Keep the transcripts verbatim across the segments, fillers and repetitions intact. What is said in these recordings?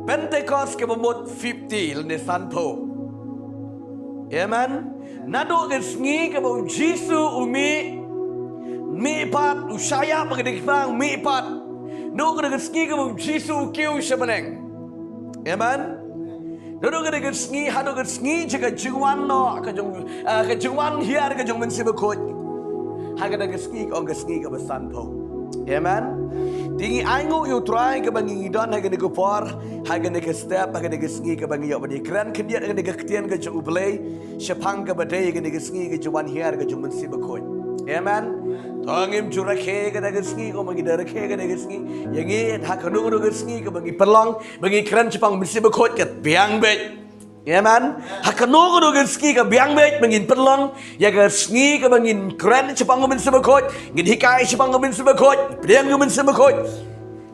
Pentecost kaba mut fifty lane sanphew. Amen. Naduh ka sngi kaba u Jisu u mih, mih pat u shah ïap ha ka diengphna, u mih pat. Naduh ka sngi kaba u Jisu u kiew sha bneng. Amen. Naduh ka sngi haduh ka sngi jong ka jingwan noh ka jong, ah, ka jingwan hiar ka jong u Mynsiem Bakhuid. Ha kane ka sngi ka ong ka sngi kaba sanphew. Amen. Te ngi ainguh ïa u Trai kaba ngi don ha kane ka por, ha kane ka step, ha kane ka sngi kaba ngi ïoh ban ïakren khyndiat ha kane ka ktien ka jong u Blei shaphang kaba dei ha kane ka sngi ka jingwan hiar ka jong u Mynsiem Bakhuid. Amen. To ngim ju rakhe ha kane ka sngi, kumba ngi da rakhe ha kane ka sngi, ïa ngi ha kano kano ka sngi kaba ngi pynlong ba ngi kren shaphang u Mynsiem Bakhuid ka biang beit. Amen. Ha kano kano ka sngi ka biang beit ba ngin pynlong ïa ka sngi kaba ngin kren shaphang u Mynsiem Bakhuid, ngin hikai shaphang u Mynsiem Bakhuid, pdiang u Mynsiem Bakhuid.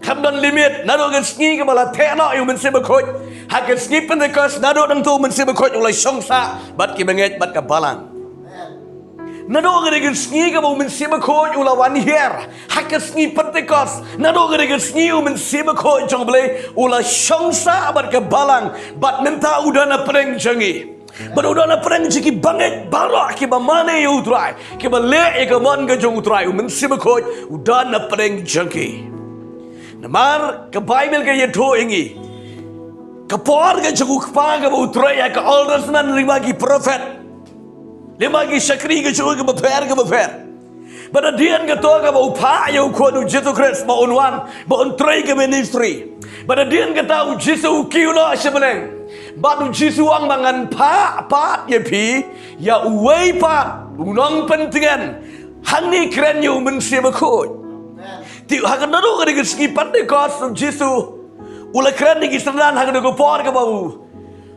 Kam don limit, naduh ka sngi kaba la theh noh ïa u Mynsiem Bakhuid. Ha ka sngi Pentecost naduh nangta u Mynsiem Bakhuid u la shong sah bad ki bangeit bad ka balang. Naduh kane ka sngi kaba u Mynsiem Bakhuid u la wan hiar, ha ka sngi Pentecost, naduh kane ka sngi u Mynsiem Bakhuid jong u Blei u la shong sah bad ka balang, bad mynta u don hapdeng jong ngi. Bad u don hapdeng jong ki bangeit baroh kiba mane ïa u Trai, kiba leh ïa ka mon ka jong u Trai, u Mynsiem Bakhuid u don hapdeng jong ki. Namar ka Baibl ka ïathuh ïa ngi ka por ka jong u Kpa kaba u trei ha ka Old Testament lyngba ki prophet, lyngba ki shakri ka jong u kiba pher kiba pher. Bad hadien kata kaba u phah ïa u Khun u Jisu Khrist ba un wan, ba un trei ka ministry. Bad hadien kata u Jisu u kiew noh sha bneng. Bad u Jisu u ong ba ngan phah pat ïa phi ïa uwei pat u nongpyntngen. Hangne kren ïa u Mynsiem Bakhuid. Te ha kane ka sngi Pentecost u Jisu u la kren ïa ki synran ha kane ka por kaba u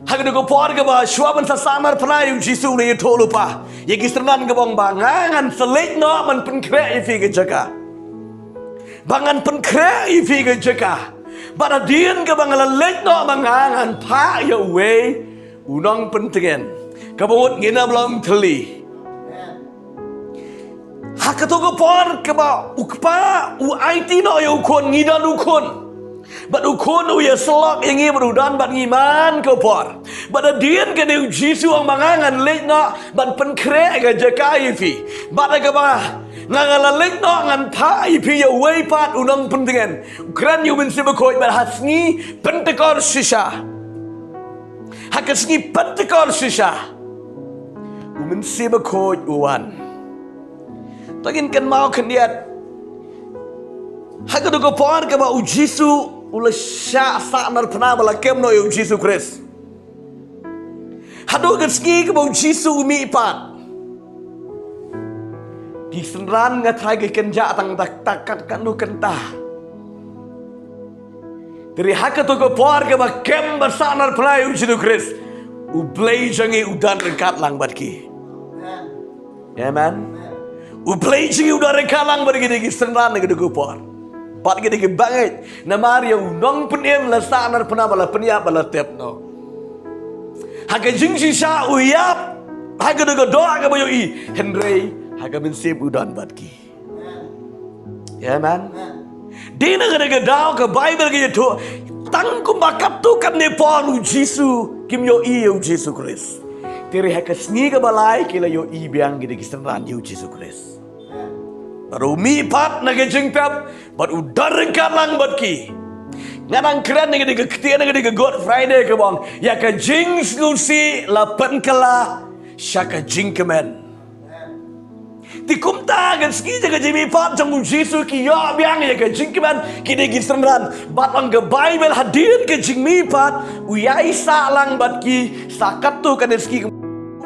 Ha kane ka por kaba shuwa ban sa sahnarphna ïa u Jisu u la ïathuh lypa ïa ki synran kaba ong ba nga ngan sa leit noh ban pynkhreh ïa phi ka jaka. Ba ngan pynkhreh ïa phi ka jaka. Bad hadien kaba nga la leit noh ba nga ngan phah ïa uwei u nongpyntngen. Kaba mut ngin ym long thylli. Ha kato ka por kaba u Kpa u aiti noh ïa u Khun, ngi don u Khun. Bad u Khun u ïasyllok ïa ngi bad u don bad ngi man ka por. Bad hadien kane u Jisu u ong ba nga ngan leit noh ban pynkhreh ka jaka ïa phi. Bad ha kaba nga, nga la leit noh ngan phah ïa phi ïa uwei pat u nongpyntngen. U kren ïa u Mynsiem Bakhuid bad ha sngi Pentecost shisha. Ha ka sngi Pentecost shisha u Mynsiem Bakhuid u wan. To ngin kynmaw khyndiat. Ha kane ka por kaba u Jisu u la shah sahnarphna ba la kem noh ïa u Jisu Khrist. Haduh ka sngi kaba u Jisu u mih pat. Ki synran nga tharai ki kynjah tang tak tak kat kano kynta. Te ha kato ka por kaba kem ban sahnarphna ïa u Jisu Khrist, u Blei jong ngi u don ryngkat lang bad ki. Amen. U Blei jong ngi u don ryngkat lang bad ki, ki synran ha kato ka por. Bad ki, ki bangeit, namar ïa u nongpynim la sahnarphna ba la pynïap ba la tep noh. Ha ka jingshisha u ïap ha kato ka doh kaba ïohi, hynrei ha ka mynsiem u don bad ki. Amen. Dei na kane ka daw ka Baibl ka ïathuh tang kumba katto katne por u Jisu kim ïohi ïa u Jisu Khrist. Te ha ka sngi kaba lai ki la ïohi biang ki da ki synran ïa u Jisu Khrist. Bad u mih pat na ka jingtep bad u don ryngkat lang bad ki. Nga dang kren na kane ka ktien na kane ka Good Friday kaba ong ïa ka jingsngewsih la pynkylla sha ka jingkmen. Te kumta ka sngi jong ka jingmihpat jong u Jisu ki ïoh biang ïa ka jingkmen ki dei ki synran. Bad ong ka Baibl hadien ka jingmihpat u ïaisah lang bad ki sa katto katne sngi,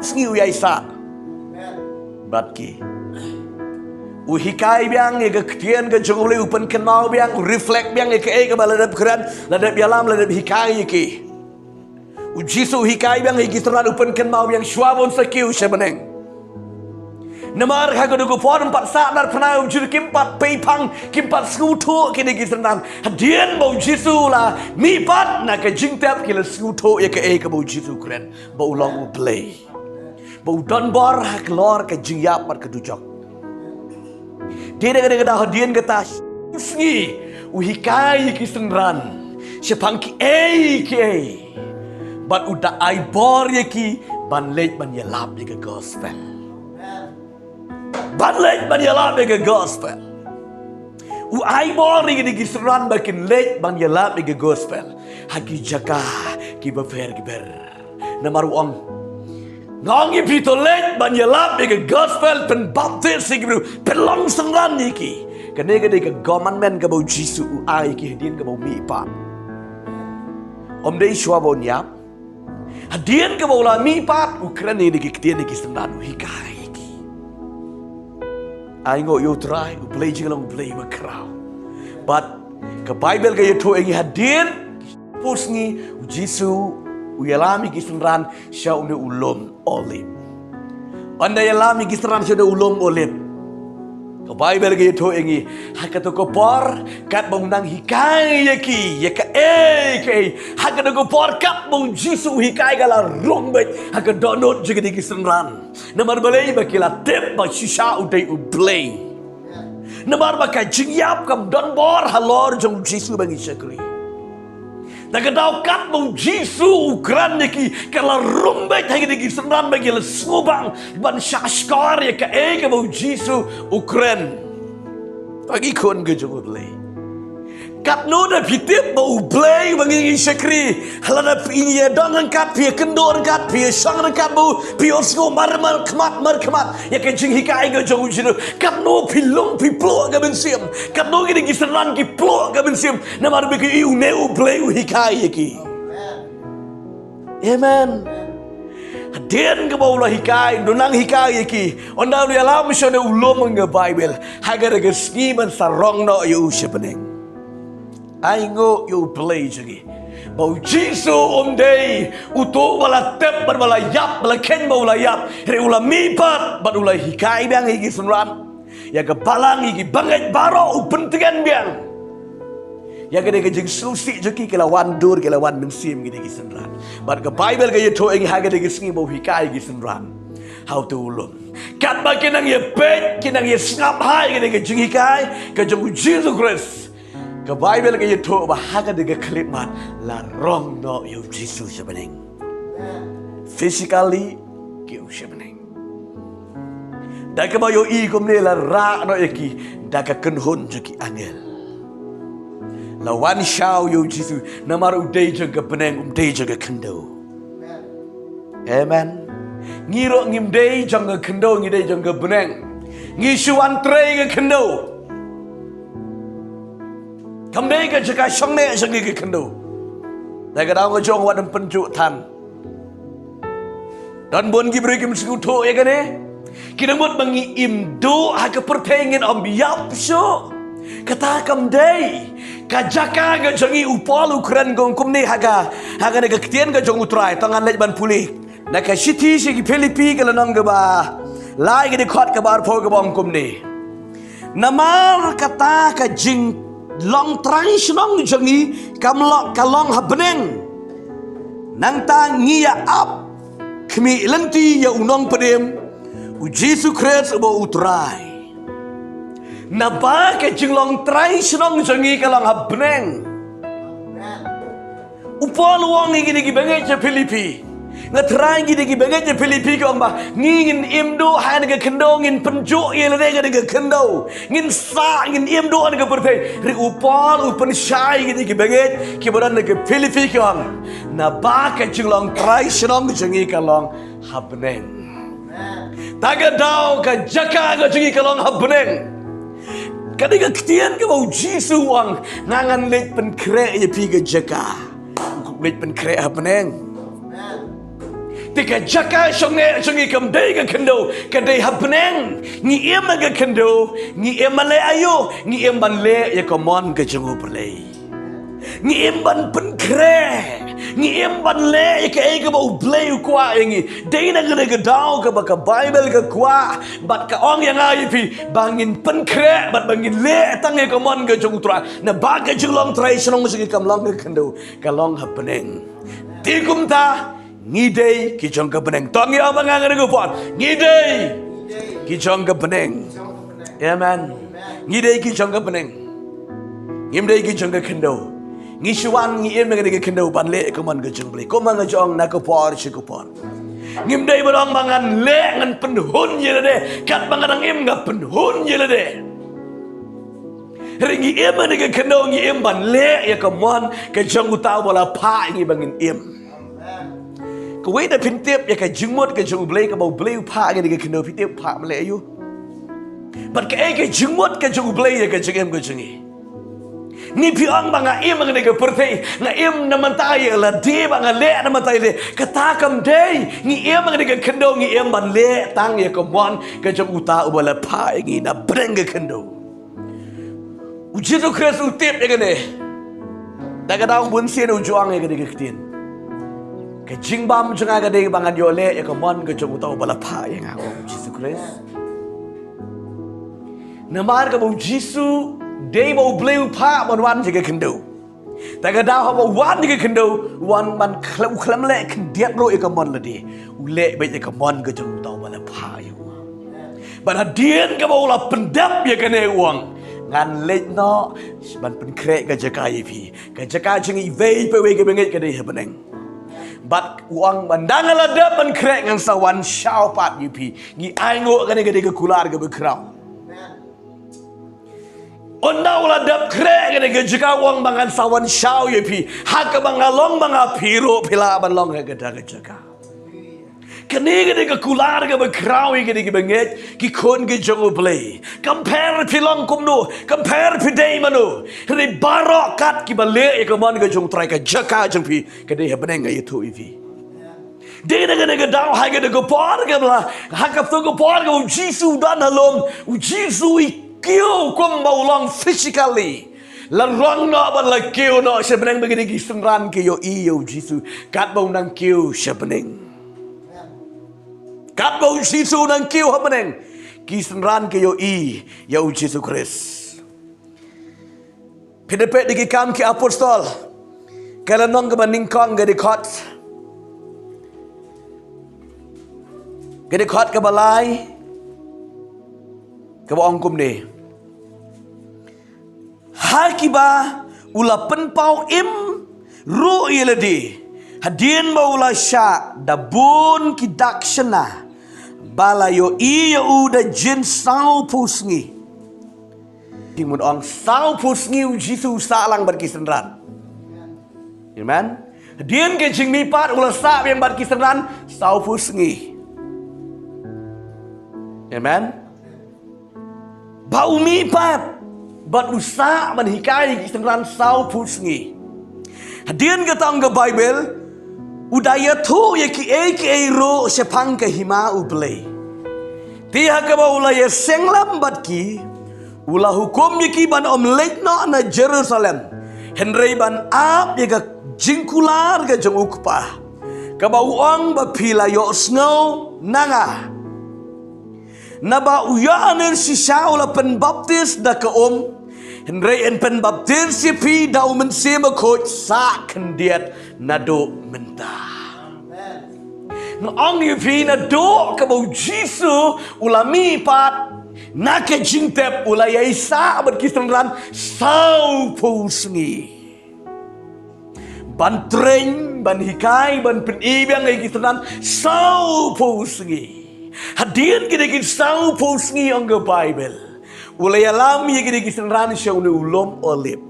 sngi u ïaisah bad ki. U hikai biang ïa ka ktien ka jong u Blei, u pynkynmaw biang, u reflect biang ïa kaei kaba la dep kren, la dep ïalam, la dep hikai ïa ki. U Jisu u hikai biang ïa ki synran, u pynkynmaw biang shuwa ba un sa kiew sha bneng. Namar ha kato ka por ym pat sahnarphna ïa u Jisu, kim pat peiphang, kim pat sngewthuh ki dei ki synran. Hadien ba u Jisu u la mihpat na ka jingtep ki la sngewthuh ïa kaei kaba u Jisu u kren, ba u long u Blei, ba u don bor halor ka jingïap bad ka dujok. Te da kane ka daw hadien kata sngi u hikai ïa ki synran. shaphang kiei kiei. Bad u da ai bor ïa ki ban leit ban ïalap ïa ka gospel. Ban leit ban ïalap ïa ka gospel. U ai bor ïa kine ki synran ba kin leit ban ïalap ïa ka gospel ha ki jaka kiba pher ki pher. Namar u ong, nga ong ïa phi, to leit ban ïalap ïa ka gospel, pynbaptis ïa ki briew, pynlong synran ïa ki. Kane ka dei ka commandment kaba u Jisu u ai ïa ki hadien kaba u mihpat. Ym dei shuwa ba un ïap. Hadien kaba u la mihpat, u kren ïa ki ktien ïa ki synran, u hikai ïa ki. Ainguh ïa U Trai, U Blei jong ngi u long U Blei bakhraw. Bad ka Baibl ka ïathuh ïa ngi hadien pus ngi, u Jisu u ïalam ïa ki synran sha une u lum Olib. Ynda ïalam ïa ki synran sha une u lum Olib, ka Baibl ka ïathuh ïa ngi, ha kato ka por, katba u nang hikai ïa ki ïa kaei kaei, ha kato ka por katba u Jisu u hikai, ka la rung beit ha ka dohnud jong kine ki synran. Namar balei? Ba ki la tip ba shisha u dei U Blei. Namar ba ka jingïap kam don bor halor jong u Jisu ba ngi shakri. Da ka daw katba u Jisu u kren ïa ki, ka la rung beit ha kine ki synran ba ki la sngewbang ban shahshkor ïa kaei kaba u Jisu u kren. Ba ki khun ka jong U Blei. Katno da phi tip ba U Blei ba ngi ngi shakri, lada phi ïa don ryngkat, phi ïa kynduh ryngkat, phi ïa shong ryngkat bad u, phi ïohsngew mar mar khmat mar khmat ïa ka jinghikai ka jong u Jisu, katno phi lung, phi pluh ka mynsiem, katno kine ki synran ki pluh ka mynsiem, namar ba ki ïohi une U Blei u hikai ïa ki. Amen. Hadien kaba u la hikai, u nang hikai ïa ki, ynda u ïalam sha une u lum, ong ka Baibl, ha kata ka sngi ban sarong noh ïa u sha bneng. Ainguh ïa U Blei jong ngi, ba u Jisu um dei uto uba la tep bad uba la ïap, ba la kheiñ ba u la ïap, hynrei u la mihpat bad u la hikai biang ïa ki synran, ïa ka balang, ïa ki bangeit baroh u pyntngen biang. Ïa kane ka jingsngewsih jong ki, ki la wan dur, ki la wan mynsiem kine ki synran. Bad ka Baibl ka ïathuh ïa ngi ha kane ka sngi ba u hikai ïa ki synran ha uto u lum, katba ki nang ïa peit, ki nang ïa sngap ha ïa kane ka jinghikai ka jong u Jisu Khrist, ka Baibl ka ïathuh ba ha kane ka khyllipmat la rong noh ïa u Jisu sha bneng. Physically ki ïoh sha bneng. Da kaba ïohi kumne la rah noh ïa ki da ka kynhun jong ki angel. La wan shaw ïa u Jisu, namar u dei jong ka bneng, um dei jong ka khyndew. Amen. Ngi ruh ngim dei jong ka khyndew, ngi dei jong ka bneng. Ngi shu wan trei ka khyndew. Kam dei ka jaka shong neh jong ngi ka khyndew. Da ka daw nga jong wat ym pynjuh than. Don bun ki briew kim sngewthuh ïa kane. Ki dang mut ba ngi im duh ha ka pyrthei, ngin ym ïap shuh. Kata kam dei. Ka jaka ka jong ngi, u Paul u kren kum kumne ha ka, ha kane ka ktien ka jong U Trai, to ngan leit ban pule. Na ka shithi sha ki Philippi ka lynnong kaba lai, ka dkhot kaba arphew, kaba ong kumne. Namar kata ka jinglong trai shnong jong ngi kam long, ka long ha bneng. Nangta ngi ïa ap khmih lynti ïa u nongpynim, u Jisu Khrist uba u Trai. Naba ka jinglong trai shnong jong ngi ka long ha bneng. U Paul u ong ïa kine ki bangeit sha Philippi. Nga trai ïa kine ki bangeit sha Philippi, ka ong ba ngi ngin im duh ha kane ka khyndew, ngin pynjuh ïa lade ha kane ka khyndew, ngin sah, ngin im duh ha kane ka pyrthei. Hynrei u Paul u pynshai ïa kine ki bangeit kiba don ha ka Philippi, ka ong, naba ka jinglong trai shnong jong ngi ka long ha bneng. Ta ka daw ka jaka ka jong ngi ka long ha bneng. Ka dei ka ktien kaba u Jisu u ong, nga ngan leit pynkhreh ïa phi ka jaka. Leit pynkhreh ha bneng. Te ka jaka shong neh jong ngi kam dei ka khyndew, ka dei ha bneng. Ngi im ha ka khyndew, ngi im ban leh aïu? Ngi im ban leh ïa ka mon ka jong U Blei. Ngi im ban pynkhreh, ngi im ban leh ïa kaei kaba U Blei u kwah ïa ngi. Dei na kane ka daw kaba ka Baibl ka kwah bad ka ong ïa nga ïa phi ba ngin pynkhreh bad ba ngin leh tang ïa ka mon ka jong U Trai. Naba ka jinglong trai shnong jong ngi kam long ha ka khyndew, ka long ha bneng. Te kumta ngi dei ki jong ka bneng. To ngi ong ba ngan ong kane ka por, ngi dei ki jong ka bneng. Amen. Ngi dei ki jong ka bneng. Ngim dei ki jong ka khyndew. Ngi shu wan ngi im ïa kane ka khyndew ban leh ïa ka mon ka jong U Blei. Kumba nga ju ong na ka por sha ka por. Ngim dei ban ong ba ngan leh ngan pynhun ïa lade. Katba nga dang im nga pynhun ïa lade. Hynrei ngi im ïa kane ka khyndew ngi im ban leh ïa ka mon ka jong uta uba la phah ïa ngi ba ngin im. Kawei da phin tip ïa ka jingmut ka jong U Blei kaba U Blei u phah ïa kane ka khyndew phi tip phah ma leh aïu. Bad kaei ka jingmut ka jong U Blei ïa ka jingim ka jong ngi. Ngi phi ong ba nga im ha kane ka pyrthei, nga im na mynta ïa lade ba nga leh na mynta ïa lade. Kata kam dei, ngi im ha kane ka khyndew ngi im ban leh tang ïa ka mon ka jong uta uba la phah ïa ngi na bneng ka khyndew. U Jisu Khrist u tip ïa kane. Da ka daw bun sien u ju ong ïa kane ka ktien. Ka jingbam jong nga ka dei ba ngan ïoh leh ïa ka mon ka jong uta uba la phah ïa nga, u ong u Jisu Khrist. Namar kaba u Jisu dei ba U Blei u phah ban wan sha ka khyndew. Te ka daw haba u wan sha ka khyndew, u wan ban khlem, u khlem leh khyndiat ruh ïa ka mon lade. U leh beit ïa ka mon ka jong uta uba la phah ïa u. Bad hadien kaba u la pyndep ïa kane u ong, ngan leit noh ban pynkhreh ka jaka ïa phi. Ka jaka jong ngi iwei pa iwei ki bangeit ka dei ha bneng. Bad u ong ba ynda nga la dep ban khreh ngan sa wan shaw pat ïa phi. Ngi ainguh kane ka dei ka kular kaba khraw. Ynda u la dep khreh kane ka jaka u ong ba ngan sa wan shaw ïa phi. Ha kaba nga long ba nga phi ruh phi lah ban long ha kata ka jaka. Kane ka dei ka kular kaba khraw ïa kane ki bangeit ki khun ki jong U Blei. Kam pher phi long kumno, kam pher phi dei mano. Hynrei baroh kat kiba leh ïa ka mon ka jong U Trai ka jaka jong phi ka dei ha bneng, nga ïathuh ïa phi. Dei na kane ka daw ha kane ka por kaba la, ha kato ka por kaba u Jisu u don ha lum, u Jisu i kiew kumba u long physically. La rong noh bad la kiew noh sha bneng bad kine ki synran ki ïohi ïa u Jisu katba u nang kiew sha bneng. Katba u Jisu u nang kiew ha bneng, ki synran ki ïohi ïa u Jisu Khrist. Phi da peit da ki Kam ki Apostol, ka lynnong kaba nyngkong, ka dkhot, ka dkhot kaba lai, kaba ong kumne: Ha kiba u la pynpaw im ruh ïa lade, hadien ba u la shah da bun ki dak shynna, ba la ïohi ïa u da jin sawphew sngi. Ki mut ong sawphew sngi u Jisu u sah lang bad ki synran. Amen. Hadien ka jingmihpat u la sah biang bad ki synran sawphew sngi. Amen. Ba u mihpat bad u sah ban hikai ïa ki synran sawphew sngi. Hadien kata ong ka Baibl, u da ïathuh ïa kiei kiei ruh shaphang ka hima U Blei. Te ha kaba u la ïaseng lem bad ki, u la hukum ïa ki ban ym leit noh na Jerusalem, hynrei ban ap ïa ka jingkular ka jong U Kpa, kaba u ong ba phi la ïohsngew na nga. Naba u Ïoannis shisha u la pynbaptis da ka um, hynrei yn pynbaptis ïa phi da U Mynsiem Bakhuid sah khyndiat naduh mynta. Nga ong ïa phi, naduh kaba u Jisu u la mihpat na ka jingtep, u la ïai sah bad ki synran sawphew sngi. Ban train, ban hikai, ban pyni biang ïa ki synran sawphew sngi. Hadien kine ki sawphew sngi ong ka Baibl, u la ïalam ïa kine ki synran sha une u lum Olib.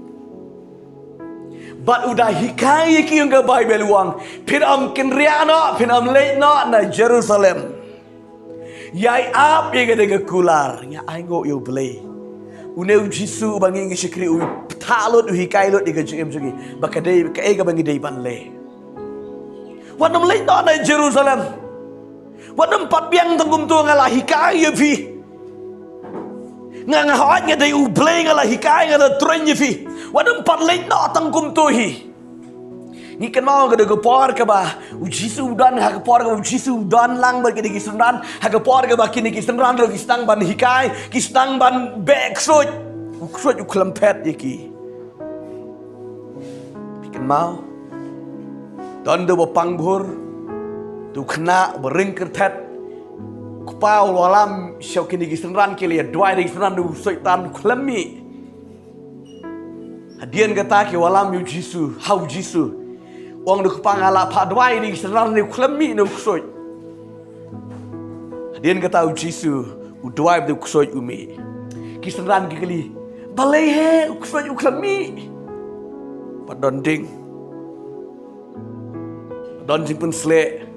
Bad u da hikai ïa ki, ong ka Baibl, u ong, phin ym kynriah noh, phin ym leit noh na Jerusalem. Ïai ap ïa kane ka kular, ngi ainguh ïa U Blei. Une u Jisu uba ngi, ngi shakri, u phah lut, u hikai lut ïa ka jingim jong ngi ba ka dei kaei kaba ngi dei ban leh. Wat nym leit noh na Jerusalem. Wat nym pat biang tang kumto, nga la hikai ïa phi. Nga, nga hoi, nga dei U Blei, nga la hikai, nga la train ïa phi. Wat nym pat leit noh tang kumto hi. Ngi kynmaw ka dei ka por kaba u Jisu u don, ha ka por kaba u Jisu u don lang bad kine ki synran, ha ka por kaba kine ki synran ruh ki sdang ban hikai, ki sdang ban beh ksuid. U ksuid u khlem phet ïa ki. Phi kynmaw? Don da uba pang bhur, da u khynnah uba ring kyrthet. U kpa u la lam sha kine ki synran, ki la ïa duwai da ki synran, da u Soitan u khlem mih. Hadien kata ki wallam ïa u Jisu, ha u Jisu. Ong da u kpa nga la phah duwai ïa ki synran ne u khlem mih na u ksuid. Hadien kata u Jisu, u duwai bad u ksuid u mih. Ki synran ki kylli. Balei he, u ksuid u khlem mih. Pat don ding. Don jingpynsleh.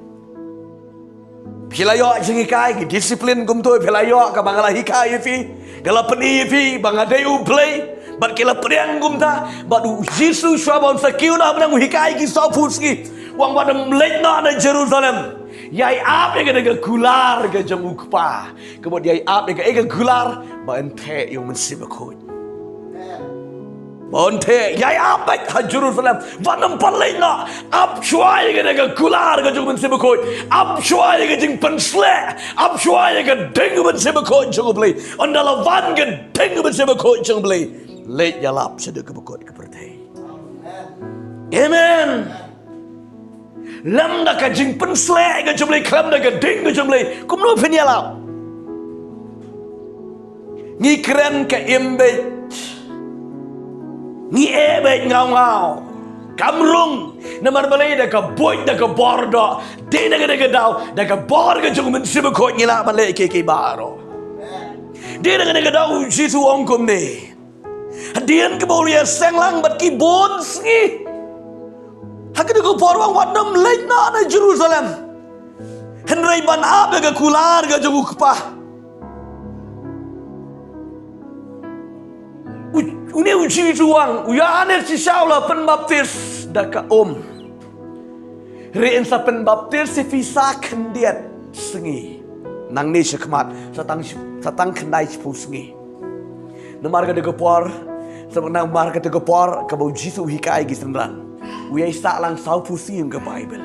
Phi la ïoh jinghikai ki discipline kumto, phi la ïoh kaba nga la hikai ïa phi, nga la pyni ïa phi ba nga dei u Blei. Bad ki la pdiang kumta, bad u Jisu shuwa ba un sa kiew na bneng u hikai ki sawphew sngi. U ong wat nym leit noh na Jerusalem. Ïai ap ïa kane ka kular ka jong u Kpa. Ka mut ïai ap ïa ka, ïa ka kular ba yn theh ïa u Mynsiem Bakhuid. Ba yn theh, ïai ap beit ha Jerusalem. Wat nym pat leit noh. Ap shuwa ïa kane ka kular ka jong u Mynsiem Bakhuid. Ap shuwa ïa ka jingpynsleh. Ap shuwa ïa ka ding u Mynsiem Bakhuid jong u Blei. Ynda la wan ka ding u Mynsiem Bakhuid jong u Blei, leit ïalap shaduh kaba kut ka pyrthei. Amen. Lem da ka jingpynsleh ka jong u Blei, khlem da ka ding ka jong u Blei, kumno phin ïalap? Ngi kren ka im beit. Ngi eh beit ngaw ngaw. Kam rung, namar balei? Da ka buit, da ka bor doh. Dei na kane ka daw, da ka bor ka jong u Mynsiem Bakhuid ngi lah ban leh kiei kiei baroh. Dei na kane ka daw u Jisu u ong kumne. Hadien kaba u la ïaseng lang bad ki bun sngi, ha kane ka por u ong wat nym leit noh na Jerusalem. Hynrei ban ap ïa ka kular ka jong u Kpa. U, une u Jisu u ong, u Ïoannis Shisha u la pynbaptis da ka um. Hynrei yn sa pynbaptis ïa phi sa khyndiat sngi. Nangne shakhmat, sa tang, sa tang khyndai shiphew sngi. Namar kata ka por, sa namar kata ka por, kaba u Jisu u hikai ki synran. U ïai sah lang sawphew sngi ong ka Baibl.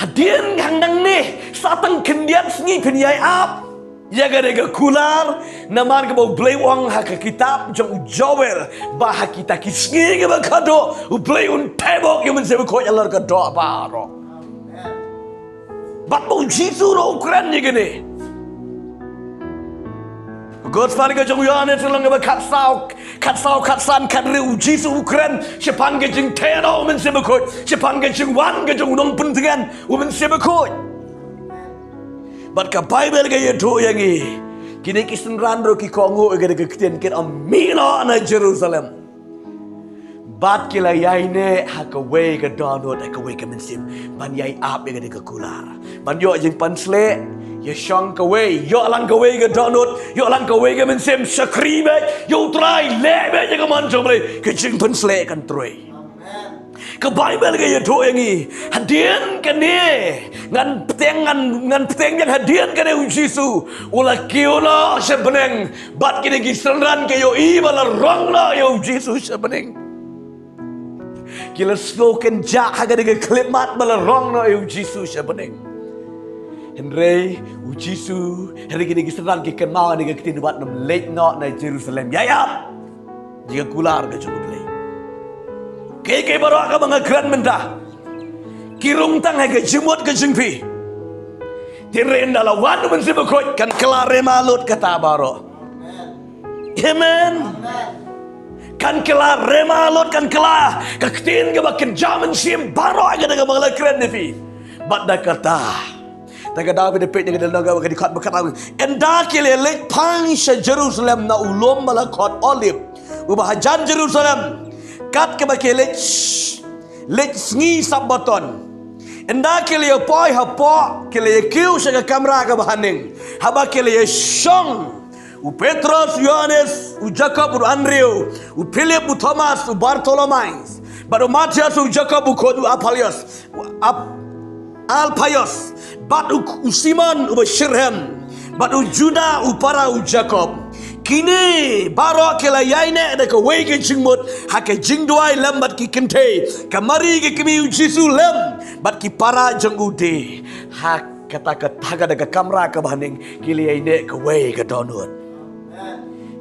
Hadien hangne, sa tang khyndiat sngi phin ïai ap ïa kane ka kular, namar kaba u Blei u ong ha ka kitab jong u Joel, ba ha kita ki sngi kiba khadduh, u Blei un theh bok ïa u Mynsiem Bakhuid halor ka doh baroh. Bad ba u Jisu ruh u kren ïa kane. Gospel ka jong u Ïoannis lynnong kaba khatsaw, khatsaw, khatsan, khathynriew u Jisu u kren shaphang ka jingtheh noh u Mynsiem Bakhuid, shaphang ka jingwan ka jong u Nongpyntngen u Mynsiem Bakhuid. Bad ka Baibl ka ïathuh ïa ngi, kine ki synran ruh ki kohnguh ïa kane ka ktien, kin ym mih noh na Jerusalem. Bad ki la ïaineh ha kawei ka dohnud, ha kawei ka mynsiem, ban ïai ap ïa kane ka kular. Ban ïoh jingpynsleh, ïashong kawei, ïoh lang kawei ka dohnud, ïoh lang kawei ka mynsiem, shakri beit ïa u Trai, leh beit ïa ka mon jong u Blei, ka jingpynsleh kan trei. Ka Baibl ka ïathuh ïa ngi, hadien kane, ngan bteng, ngan, ngan bteng biang hadien kane u Jisu u la kiew noh sha bneng, bad kine ki synran ki ïohi ba la rong noh ïa u Jisu sha bneng. Ki la sngew kynjah ha kane ka khyllipmat ba la rong noh ïa u Jisu sha bneng. Hynrei u Jisu, hynrei kine ki synran ki kynmaw ïa kane ka ktien, wat nym leit noh na Jerusalem. Ïai ap ïa ka kular ka jong u Blei. Kiei kiei baroh kaba nga kren mynta, ki rung tang ha ka jingmut ka jong phi. Hynrei ynda la wan u Mynsiem Bakhuid kan kylla rema lut kata baroh. Amen. Kan kylla rema lut, kan kylla ka ktien kaba kynjah mynsiem baroh ïa kata kaba nga la kren ïa phi. Bad da kata, da ka daw phi da peit na ka lynnong kaba ka dkhot ba kata, ynda ki la leit phang sha Jerusalem na u lum ba la khot Olib, uba hajan Jerusalem, kat kaba ki leit, leit sngi Sabbaton. Ynda ki la ïa poi hapoh, ki la ïa kiew sha ka kamra kaba haneng, haba ki la ïa shong, u Petros, u Ïoannis, u Jakob, u Andrew, u Philip, u Thomas, u Bartholomais, bad u Matthias, u Jakob, u khun u Alphaeus, u Ap-, Alphaeus, bad u, u Simon uba shitrhem, bad u Juda u para u Jakob. Kine baroh ki la ïaineh da kawei ka jingmut ha ka jingduwai lem bad ki kynthei, ka Mari ka kmie u Jisu lem bad ki para jong u de. Ha kata ka, ha kata ka kamra kaba haneng ki la ïaineh kawei ka dohnud.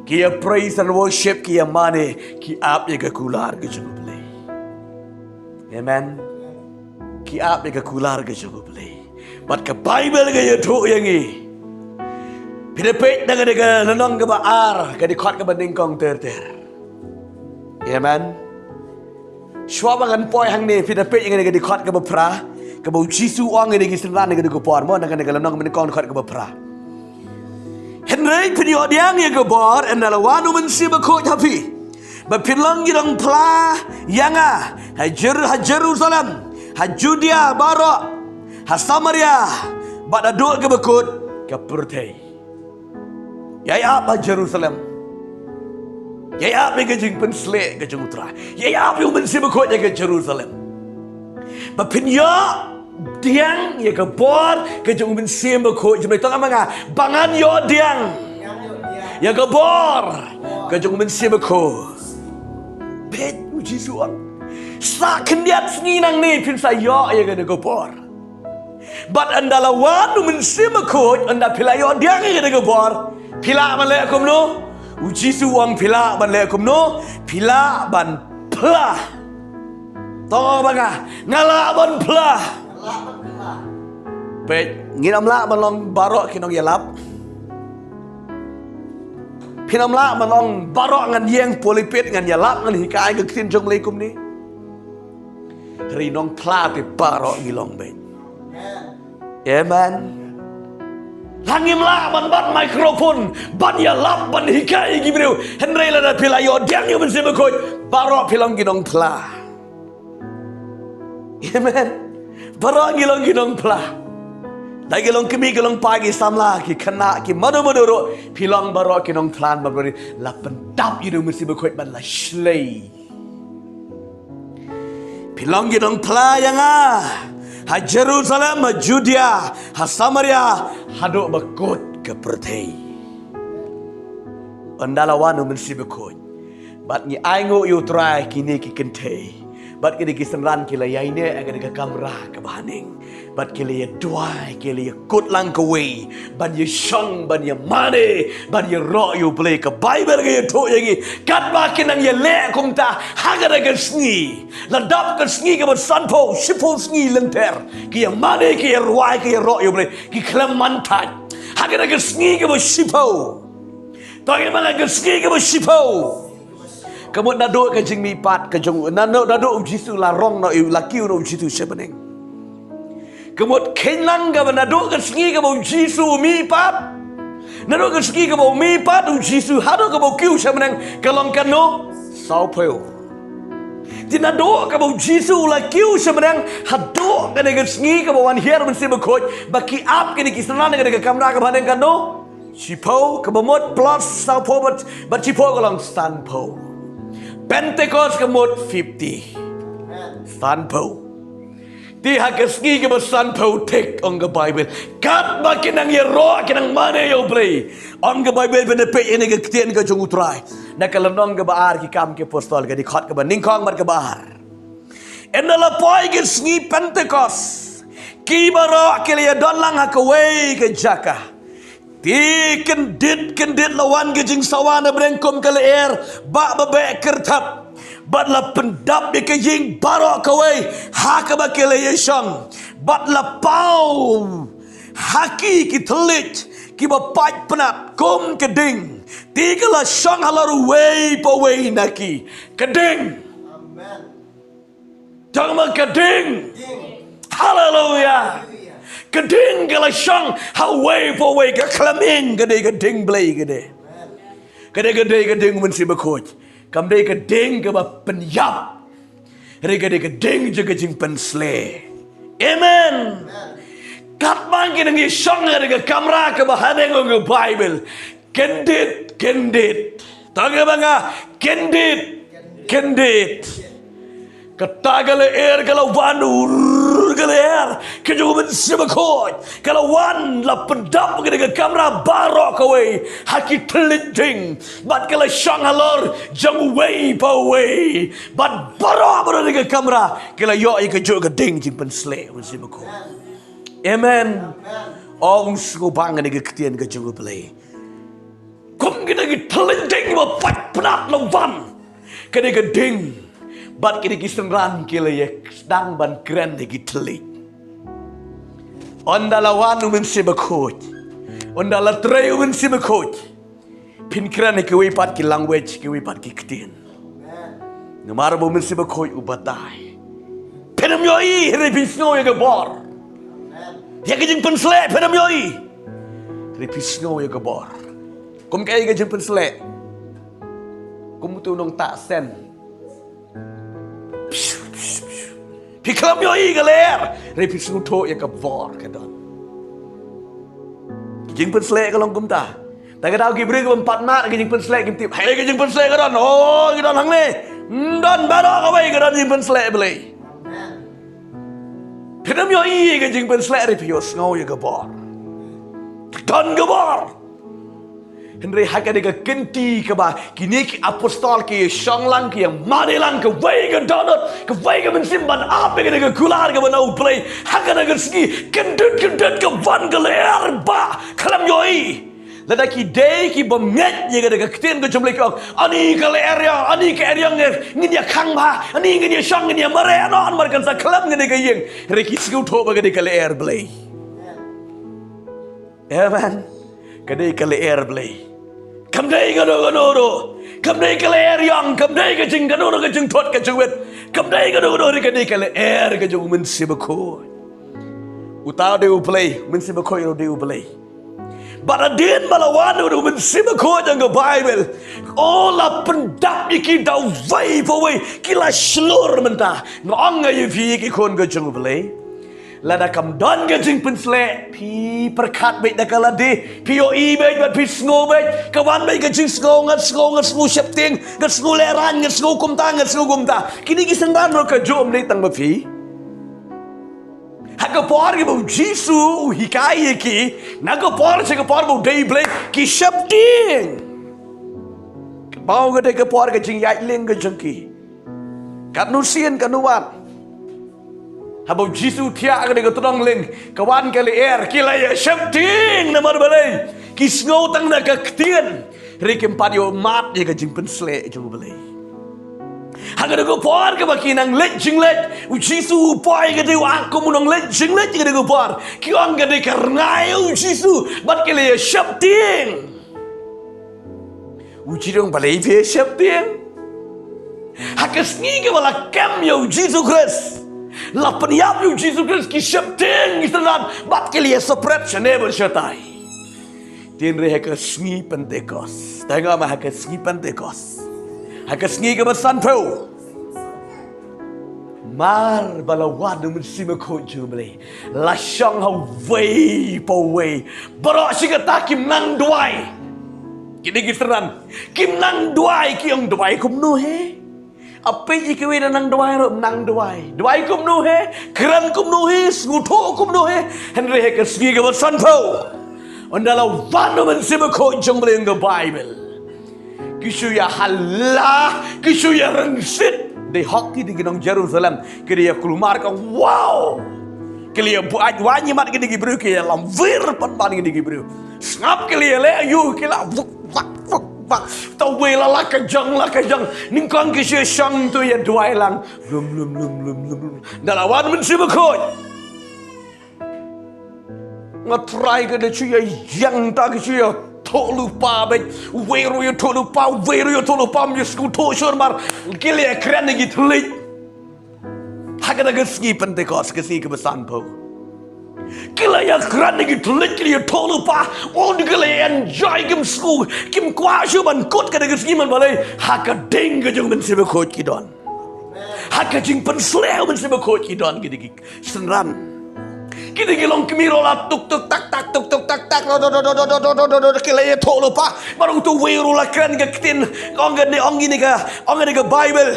Ki ïa praise and worship, ki ïa mane, ki ap ïa ka kular ka jong u Blei. Amen. Ki ap ïa ka kular ka jong u Blei. Bad ka Baibl ka ïathuh ïa ngi, phi da peit na ka, na ka lynnong kaba ar, ka dkhot kaba nyngkong ter ter. Amen. Shuwa ba ngan poi hangne, phi da peit ïa kane ka dkhot kaba phra, kaba u Jisu u ong ïa kine ki synran ïa kane ka por, mo, na kane ka lynnong mynnyngkong, dkhot kaba phra. Hynrei phin ïoh pdiang ïa ka bor ynda la wan u Mynsiem Bakhuid ha phi, ba phin long ki nongphla ïa nga ha Jer- ha Jerusalem, ha Judea baroh, ha Samaria, bad haduh kaba kut ka pyrthei. Ïa ap ha Jerusalem. Ïa ap ïa ka jingpynsleh ka jong u Trai. Ïa ap ïa u Mynsiem Bakhuid ïa ka Jerusalem. Ba phin ïoh pdiang ïa ka bor ka jong u Mynsiem Bakhuid. Jong me tang ma nga, ba ngan ïoh pdiang ïa ka bor ka jong u Mynsiem Bakhuid. Peit u Jisu u ong, sa khyndiat sngi nangne phin sa ïoh ïa kane ka bor. Bad ynda la wan u Mynsiem Bakhuid, ynda phi la ïoh pdiang ïa kane ka bor, phi lah ban leh kumno? U Jisu u ong phi lah ban leh kumno? Phi lah ban phla. To ba nga, nga lah ban phla. Peit, ngin ym lah ban long baroh ki nongïalap. Phin ym lah ban long baroh ngan ïeng pulpit, ngan ïalap, ngan hikai ka ktien jong U Blei kumne. Hynrei nongphla te baroh ngi long beit. Amen. La ngim lah ban bat microphone ban ïalap, ban hikai ïa ki briew. Hynrei lada phi la ïoh pdiang ïa u Mynsiem Bakhuid, baroh phi long ki nongphla. Amen. Baroh ngi long ki nongphla. Da ki long kmie, ki long kpa, ki samla, ki khynnah, ki mano mano ruh, phi long baroh ki nongphla, ba baroh la pyndap ïa u Mynsiem Bakhuid ban la shlei. Phi long ki nongphla ïa nga ha Jerusalem, ha Judea, ha Samaria, haduh ba kut ka pyrthei. Ynda la wan u Mynsiem Bakhuid, bad ngi ainguh ïa u Trai kine ki kynthei, bad kine ki synran ki la ïaineh ha kane ka kamra kaba haneng. Bad ki la ïa duwai, ki la ïa kut lang kawei ban ïa shong, ban ïa mane, ban ïaroh ïa U Blei. Ka Baibl ka ïathuh ïa ngi, katba ki nang ïaleh kumta ha kata ka sngi, la dap ka sngi kaba sanphew, shiphew sngi lynter ki ïa mane, ki ïa rwai, ki ïaroh ïa U Blei, ki khlem man thait ha kata ka sngi kaba shiphew. To ngin ong ha ka sngi kaba shiphew. Ka mut naduh ka jingmihpat ka jong u, naduh, naduh u Jisu la rong noh, u la kiew noh u Jisu sha bneng. Ka mut kynlang kaba naduh ka sngi kaba u Jisu u mihpat, naduh ka sngi kaba u mihpat u Jisu haduh kaba u kiew sha bneng, ka long katno? Sawphew. Te naduh kaba u Jisu u la kiew sha bneng haduh kane ka sngi kaba wan hiar u Mynsiem Bakhuid, ba ki ap kine ki synran ha kane ka kamra kaba haneng, katno? Shiphew, kaba mut plus sawphew bad, bad shiphew ka long sanphew. Pentecost ka mut fifty. Sanphew. Te ha ka sngi kaba sanphew thik, ong ka Baibl, katba ki nang ïaroh, ki nang mane ïa U Blei, ong ka Baibl, phin ïa peit ïa kane ka ktien ka jong u Trai na ka lynnong kaba ar Ki Kam ki Apostol, ka dkhot kaba nyngkong bad kaba ar. Ynda la poi ka sngi Pentecost, ki baroh ki la ïadon lang ha kawei ka jaka. Te kyndit kyndit la wan ka jingsawa na bneng kum ka lyer ba ba beh kyrthep, bad la pyndap ïa ka ïing baroh kawei ha kaba ki la ïashong, bad la paw ha ki ki thylliej kiba pait pnat kum ka ding. Te ka la shong halor uwei pa uwei na ki. Ka ding. Amen. Tang ma ka ding. Haleluya. Ka ding ka la shong ha uwei pa uwei, ka khlem ïeng, ka dei ka ding Blei, ka dei. Ka dei, ka dei ka ding Mynsiem Bakhuid. Kam dei ka ding kaba pynïap. Hynrei ka dei ka ding jong ka jingpynsleh. Amen. Katba ki nang ïashong ha ka kamra kaba haneng, ong ka Baibl, kyndit kyndit. Tang ba nga, kyndit kyndit. Kata ka lyer ka la wan, ur ka lyer ka jong u Mynsiem Bakhuid ka la wan, la pyndap kane ka kamra baroh kawei ha ki thylliej ding, bad ka la shong halor jong uwei pa uwei, bad baroh baroh kane ka kamra ki la ïoh ïa kajuh ka ding jingpynsleh u Mynsiem Bakhuid. Amen. Ong sngewbha kane ka ktien ka jong u Blei. Kum kita ki thylliej ding ba pait pnat la wan kane ka ding, bad kine ki synran ki la ïa sdang ban kren ïa ki thylliej. Ynda la wan u Mynsiem Bakhuid, ynda la trei u Mynsiem Bakhuid, phin kren ïa kiwei pat ki language, kiwei pat ki ktien. Namar ba u Mynsiem Bakhuid u batai. Phin ym ïohi hynrei phin sngew ïa ka bor. Ïa ka jingpynsleh phin ym ïohi, hynrei phin sngew ïa ka bor. Kum kaei ka jingpynsleh? Kum uto u nongtah sen. Phi khlem ïohi ka lyer, hynrei phi sngewthuh ïa ka bor ka don. Ka jingpynsleh ka long kumta. Te ka daw ki briew ki bym pat mad ka jingpynsleh kim tip. Hei, ka jingpynsleh ka don. Oh, ka don hangne. Ym don baroh kawei ka don jingpynsleh Blei. Phin ym ïohi ka jingpynsleh hynrei phi ïohsngew ïa ka bor. Ka don ka bor. Hynrei ha kane ka kynti kaba kine ki apostol ki ïashong lang, ki ïamane lang, kawei ka dohnud, kawei ka mynsiem ban ap ïa kane ka kular kaba na U Blei. Ha kane ka sngi kyndit kyndit ka wan ka lyer ba khlem ïohi. Lada ki dei ki bym ngeit ïa kane ka ktien ka jong U Blei ki ong, ani ka lyer ïa, ani ka lyer ïa, ngin ïa khang bha, ani ngin ïa shong, ngin ïa mareh noh, namar kan sa khlem kane ka ïing. Hynrei ki sngewthuh ba kane ka lyer Blei. Amen. Ka dei ka lyer Blei. Kam dei kano kano ruh. Kam dei ka lyer ïong, kam dei ka jing kano kano ka jingthut ka jingwit. Kam dei kano kano ruh, ka dei ka lyer ka jong U Mynsiem Bakhuid. Uta u dei U Blei, U Mynsiem Bakhuid ruh u dei U Blei. Bad hadien ba la wan u Mynsiem Bakhuid jong ka Baibl, u la pyndap ïa ki da uwei pa uwei, ki la shlur mynta. Nga ong ïa phi ki khun ka jong U Blei. Lada kam don ka jingpynsleh, phi pyrkhat beit da ka lade, phi ïohi beit, bad phi sngew beit, ka wan beit ka jingsngew, ngan sngew, ngan sngew sheptieng, ngan sngew lehraiñ, ngan sngew kumta, ngan sngew kumta. Kine ki synran ruh kajuh ym dei tang ma phi. Ha ka por kaba u Jisu u hikai ïa ki, na ka por sha ka por ba u dei Blei, ki sheptieng. Kaba u ka dei ka por ka jingïaid lieng ka jong ki. Katno sien katno wat. Haba u Jisu u thiah ha kane ka tnong lieng, ka wan ka lyer, ki la ïa sheptieng namar balei? Ki sngew tang na ka ktien. Hynrei kim pat ïoh mad ïa ka jingpynsleh jong U Blei. Ha kane ka por kaba ki nang leit jingleit, u Jisu u poi ka dei u ap kum u nongleit jingleit ha kane ka por. Ki ong ka dei ka rngai ïa u Jisu, bad ki la ïa sheptieng. U Jisu u ong balei phi sheptieng? Ha ka sngi kaba la kem ïa u Jisu Khrist, la pynïap ïa u Jisu Khrist, ki sheptieng ki synran, bad ki la ïa separate shane bad shatai. Hynrei ha ka sngi Pentekost. Tang ma ha ka sngi Pentekost. Ha ka sngi kaba sanphew. Mar ba la wan u Mynsiem Bakhuid jong U Blei, la shong ha uwei pa uwei. Baroh shi katta kim nang duwai. Kine ki synran kim nang duwai, ki ong duwai kumno hi? Ap ïa kiwei da nang duwai ruh, nang duwai. Duwai kumno hi? Kren kumno hi? Sngewthuh kumno hi? Hynrei ha ka sngi kaba sanphew, ynda la wan u Mynsiem Bakhuid jong U Blei, ka Baibl. Ki shu ïa hala, ki shu ïa rynsied. Dei hok ki dei ki nong Jerusalem. Ki dei ïa kulmar ka, wow. Ki la ïa buaid waiñ ïa mat ki dei ki briew, ki ïa lam wir pat ban ki dei ki briew. Sngap ki la ïa leh aïu, ki la wuk wak wuk wak. Ta uwei la la ka jong, la ka jong. Nyngkong ki shu ïa shong to ïa duwai lang. Lum lum lum lum lum lum. Ynda la wan u Mynsiem Bakhuid. Nga trai ka da shu ïa ïeng ta, ka shu ïa thoh lypa beit. Uwei ruh ïa thoh lypa, uwei ruh ïa thoh lypa, ym ïa sngewthuh shur mar. Ki la ïa kren ïa ki thylliej. Ha kata ka sngi Pentekost, ka sngi kaba sanphew. Ki la ïa kren ïa ki thylliej, ki la ïa thoh lypa. Oh, ki la ïa enjoy, kim sngew, kim kwah shuh ban kut kata ka sngi, namar balei? Ha ka ding ka jong u Mynsiem Bakhuid ki don. Ha ka jingpynsleh u Mynsiem Bakhuid ki don, ki dei ki synran. Ki dei ki long kmie ruh la tuk tuk tak tak, tuk tuk tak tak, ro ro ro, ki la ïa thoh lypa. Mar uto uwei ruh la kren ka ktien, ong kane, ong kine ka, ong kane ka Baibl.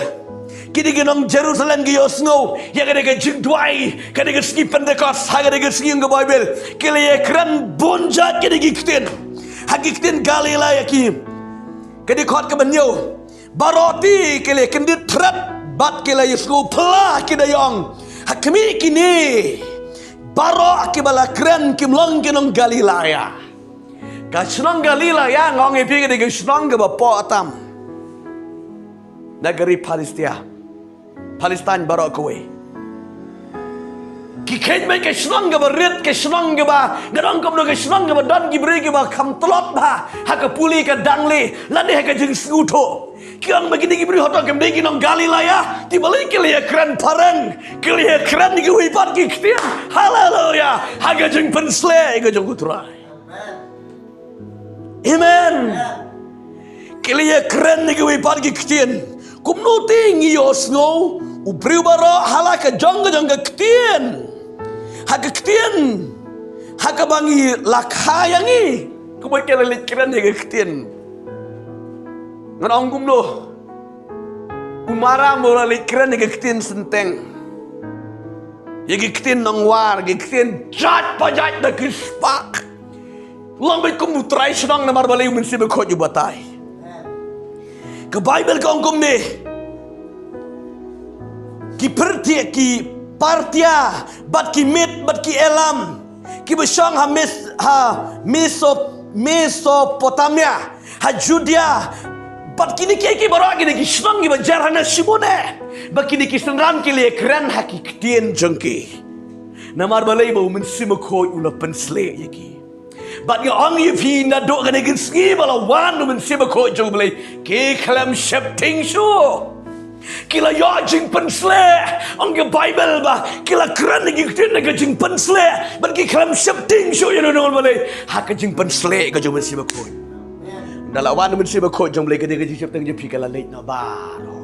Ki dei ki nong Jerusalem ki ïohsngew ïa kane ka jingduwai, kane ka sngi Pentekost, ha kane ka sngi, ong ka Baibl. Ki la ïa kren bun jait kine ki ktien. Ha ki ktien Galilai ki. Ka dei khot kaba hynñiew. Baroh te ki la kyndit thret bad ki la ïa sngewphylla, ki da ïa ong, ha khmih, kine baroh kiba la kren kim long ki nong Galilea? Ka shnong Galilea, nga ong ïa phi, ka dei ka shnong kaba poh tam na ka ri Palestia, Palestine baroh kawei. Ki kheiñ beit ka shnong kaba rit, ka shnong kaba, nga ong kumno, ka shnong kaba don ki briew kiba kham tlot bha ha ka pule ka dangle lane ha ka jingsngewthuh. Ki ong ba kine ki briew hato kim dei ki nong Galilea? Te balei ki la ïakren phareng, ki la ïakren ïa kiwei pat ki ktien. Haleluia. Ha ka jingpynshlur ïa ka jong U Trai. Amen. Ki la ïakren ïa kiwei pat ki ktien. Kumno te ngi ïohsngew u briew baroh ha la ka jong ka jong ka ktien, ha ka ktien ha kaba ngi la kha ïa ngi. Kumba ki la leit kren ïa ka ktien. Ngan ong kumno, u Maria u la leit kren ïa ka ktien synteng, ïa ka ktien nongwar, ïa ka ktien jait pa jait da ki spah. Long beit kum u trai shnong namar balei? U Mynsiem Bakhuid u batai. Ka Baibl ka ong kumne, ki Parthia, ki Parthia bad ki Mid bad ki Elam, kiba shong ha Mes-, ha Meso-, Mesopotamia, ha Judea, bad kine ki, ki baroh kine ki shnong kiba jer hangne shibun eh, ba kine ki synran ki la ïakren ha ki ktien jong ki. Namar balei? Ba u Mynsiem Bakhuid u la pynshlur ïa ki. Bad nga ong ïa phi, naduh kane ka sngi ba la wan u Mynsiem Bakhuid jong U Blei, ki khlem sheptieng shuh. Ki la ïoh jingpynshlur. Ong ka Baibl ba ki la kren ïa ki ktien da ka jingpynshlur, bad ki khlem sheptieng shuh ïa U Blei ha ka jingpynshlur ka jong u Mynsiem Bakhuid. Ynda la wan u Mynsiem Bakhuid jong U Blei, kane ka jingsheptieng jong phi ka la leit noh baroh.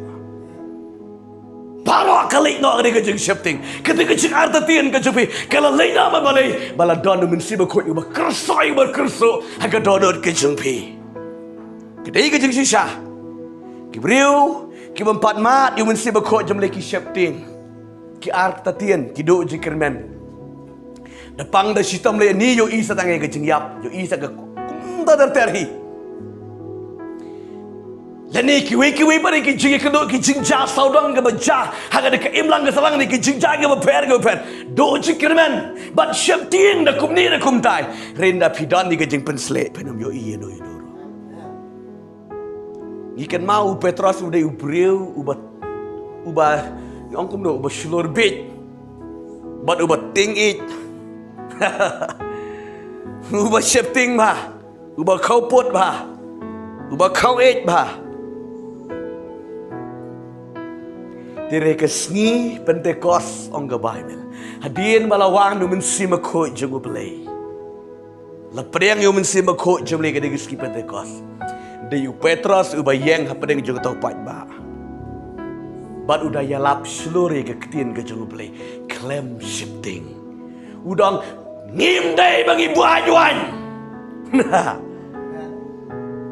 Baroh ka leit noh kane ka jingsheptieng. Kane ka jingartatien ka jong phi ka la leit noh. Namar balei? Ba la don u Mynsiem Bakhuid uba kyrshoi, uba kyrshoi ha ka dohnud ka jong phi. Ka dei ka jingshisha. Ki briew kiba ym pat mad ïa u Mynsiem Bakhuid jong U Blei ki sheptieng, ki artatien, ki duh jingkyrmen. Da pang da shitom lei, ïohi sa tang ïa ka jingïap, ïohi sa ka kumta ter ter hi. Lane kiwei kiwei pat ki jingïakynduh, ki jingjia sawdong kaba jia ha kane ka imlang ka sahlang, ne ki jingjia kiba pher kiba pher. Duh jingkyrmen bad sheptieng da kumne da kumtai. Hynrei ynda phi don ïa ka jingpynshlur, phin ym ïohi ïa uno uno ruh. Ngi kynmaw u Petros u dei u briew uba, uba, ngi ong kumno, uba shlur bieit bad uba tieng ïeit. Uba sheptieng bha, uba khawpud bha, uba khaweit bha. Te hynrei ka sngi Pentekost, ong ka Baibl, hadien ba la wan u Mynsiem Bakhuid jong U Blei, la pdiang ïa u Mynsiem Bakhuid jong U Blei, ka dei ka sngi Pentekost. Dei u Petros uba ïeng hapdeng jong uta u paidbah bad u da ïalap shlur ïa ka ktien ka jong U Blei khlem sheptieng. U da ong, ngim dei ba ngi buaid waiñ.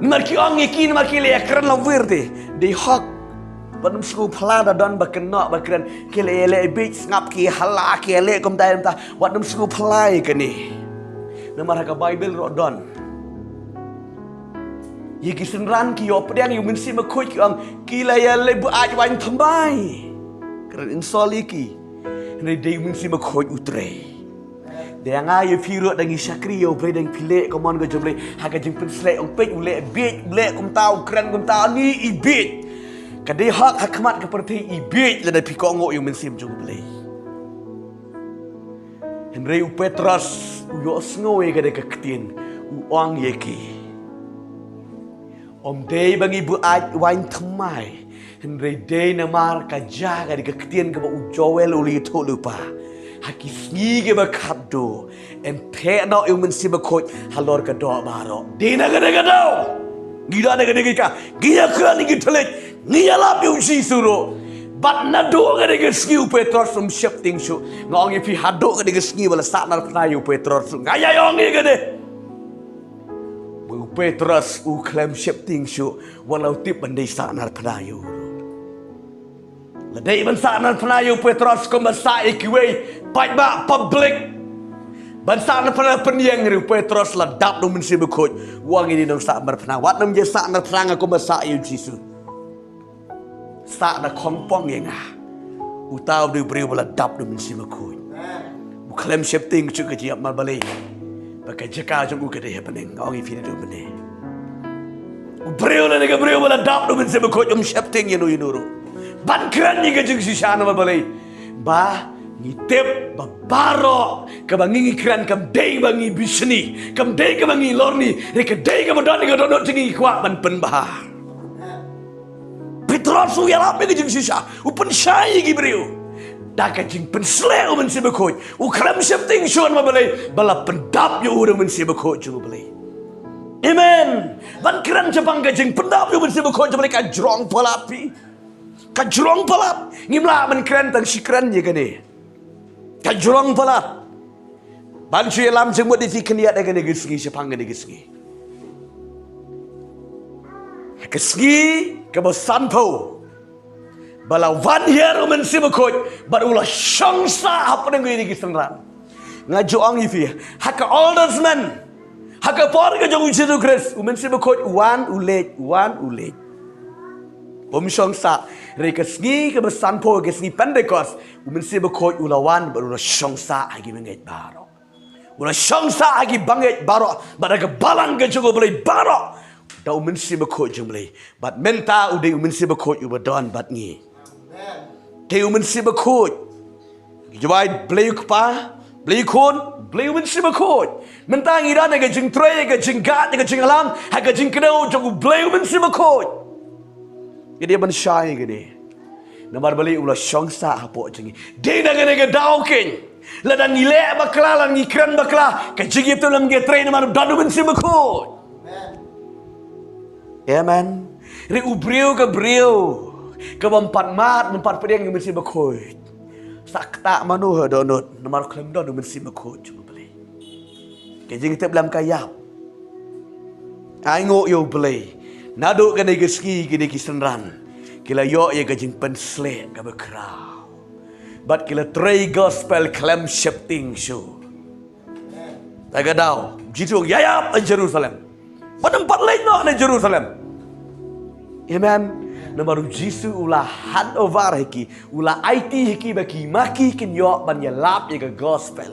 Namar ki ong ïa ki, namar ki la ïakren lawei te. Dei hok. Wat nym sngewphylla, da don ba kynnoh ba kren, ki la ïaleh bieit, sngap ki hala, ki ïaleh kumta kumta. Wat nym sngewphylla ïa kane. Namar ha ka Baibl ruh don. Ïa ki synran ki ïoh pdiang ïa u Mynsiem Bakhuid ki ong, ki la ïaleh buaid waiñ thymmai. Kren insult ïa ki. Hynrei dei u Mynsiem Bakhuid u trei. Dei nga ïa phi ruh, da ngi shakri ïa U Blei, da ngi phi leh ka mon ka jong U Blei ha ka jingpynshlur, ong peit u leh bieit, u leh kumta, u kren kumta, ni i bieit. Ka dei hok ha khmat ka pyrthei i bieit lada phi kohnguh ïa u Mynsiem jong U Blei. Hynrei u Petros u ïohsngew ïa kane ka ktien, u ong ïa ki, ym dei ba ngi buaid waiñ thymmai, hynrei dei namar ka jia kane ka ktien kaba u Joel u la ïathuh lypa. Ha ki sngi kiba khatduh yn theh noh ïa u Mynsiem Bakhuid halor ka doh baroh. Dei na kane ka daw ngi don ha kane ka jaka, ngi ïakren, ngi thylliej, ngi ïalap ïa u Jisu ruh. Bad naduh kane ka sngi u Petros um sheptieng shuh. Nga ong ïa phi, haduh kane ka sngi ba la sahnarphna ïa u Petros ruh, nga ïa ong ïa kane, ba u Petros u khlem sheptieng shuh wat la u tip ban dei sahnarphna ïa u ruh. La dei ban sahnarphna ïa u Petros kumba sah ïa kiwei paidbah, public, ban sahnarphna pynïeng, hynrei u Petros la dap da u Mynsiem Bakhuid. U ong, ïa dei nongsahnarphna, wat nym ïa sahnarphna nga kumba sah ïa u Jisu. Sah da khongpong ïa nga. Uta u dei u briew ba la dap da u Mynsiem Bakhuid. U khlem sheptieng shuh ka jingïap, namar balei? Ba ka jaka jong u ka dei ha bneng. Nga ong ïa phi, naduh mynne u briew lane ka briew ba la dap da u Mynsiem Bakhuid um sheptieng ïa uno uno ruh ban kren ïa ka jingshisha. Namar balei? Ba Ngi tip ba baroh kaba ngi ngi kren kam dei ba ngi bishni, kam dei kaba ngi lorni, re ka dei kaba don ka don jong ngi kwah ban pynbha. Petros u ïalap ïa ka jingshisha, u pynshai ïa ki briew da ka jingpynsleh u Mynsiem Bakhuid, u khlem sheptieng shuh namar balei, ba la pyndap ïa u da u Mynsiem Bakhuid jong u Blei. Amen. Ban kren shaphang ka jingpyndap ïa u Mynsiem Bakhuid jong u Blei ka jrong palat phi. Ka jrong palat. Ngim lah ban kren tang shi kren ïa kane. Ka jrong palat. Ban shu ïalam jingmut ïa phi khyndiat ïa kane ka sngi shaphang kane ka sngi. Ka sngi kaba sanphew. Ba la wan hiar u Mynsiem Bakhuid bad u la shong sah hapdeng ïa ki synran. Nga ju ong ïa phi, ha ka Old Testament, ha ka por ka jong u Jisu Khrist, u Mynsiem Bakhuid u wan u leit, u wan u leit. Um shong sah, re ka sngi kaba sanphew, ka sngi Pentekost, u Mynsiem Bakhuid u la wan bad u la shong sah ha ki bangeit baroh. U la shong sah ha ki bangeit baroh bad ha ka balang ka jong u Blei baroh da u Mynsiem Bakhuid jong u Blei. Bad mynta u dei u Mynsiem Bakhuid uba don bad ngi. Te u Mynsiem Bakhuid. Jubab Blei u Kpa, Blei u Khun, Blei u Mynsiem Bakhuid. Mynta ngi don ha ka jingtrei, ha ka jingkhat, ha ka jingïalam, ha ka jingkdew jong u Blei u Mynsiem Bakhuid. Ka dei ban shai ka dei. Namar balei u la shong sah hapoh jong ngi. Dei na kane ka daw keiñ. Lada ngi leh bakla, lada ngi kren bakla, ka jingïathuh lam ngi trei namar don u Mynsiem Bakhuid. Amen. Re u briew ka briew ka bym pat mad, bym pat pdiang ïa u Mynsiem Bakhuid. Sa ktah mano ha dohnud namar khlem don u Mynsiem Bakhuid jong u Blei. Ka jingtip lam ka ïap. Ai nguh ïa u Blei. Naduh kane ka sngi kine ki synran ki la ïoh ïa ka jingpynsleh kaba khraw. Bad ki la trei gospel khlem sheptieng shuh. Ta ka daw Jisu ïa ïap ha Jerusalem. Bad ym pat leit noh na Jerusalem. Amen. Namar u Jisu u la hand over ha ki, u la aiti ha ki ba ki ma ki kin ïoh ban ïalap ïa ka gospel.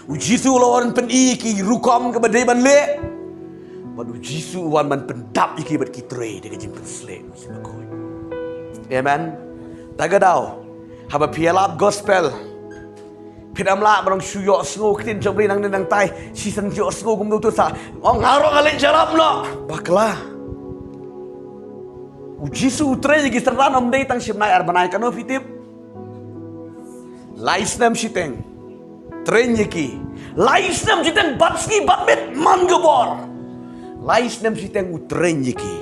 U Jisu u la wan pyni ïa ki rukom kaba dei ban leh. Bad u Jisu u wan ban pyndap ïa ki bad ki trei da ka jingpynsleh u Mynsiem Bakhuid. Amen. Ta ka daw haba phi ïalap gospel, phi dang lah ban shu ïohsngew ktien jong u Blei nangne nangtai, shisien ïohsngew kumno tu sa. Ong nga ruh nga leit ïalap noh. Bakla. U Jisu u trei ïa ki synran ym dei tang shim bnai ar bnai, kano phi tip? Lai snem shiteng. Trei ïa ki. Lai snem shiteng bad sngi bad miet man ka bor. Lai snem shiteng u trei ïa ki.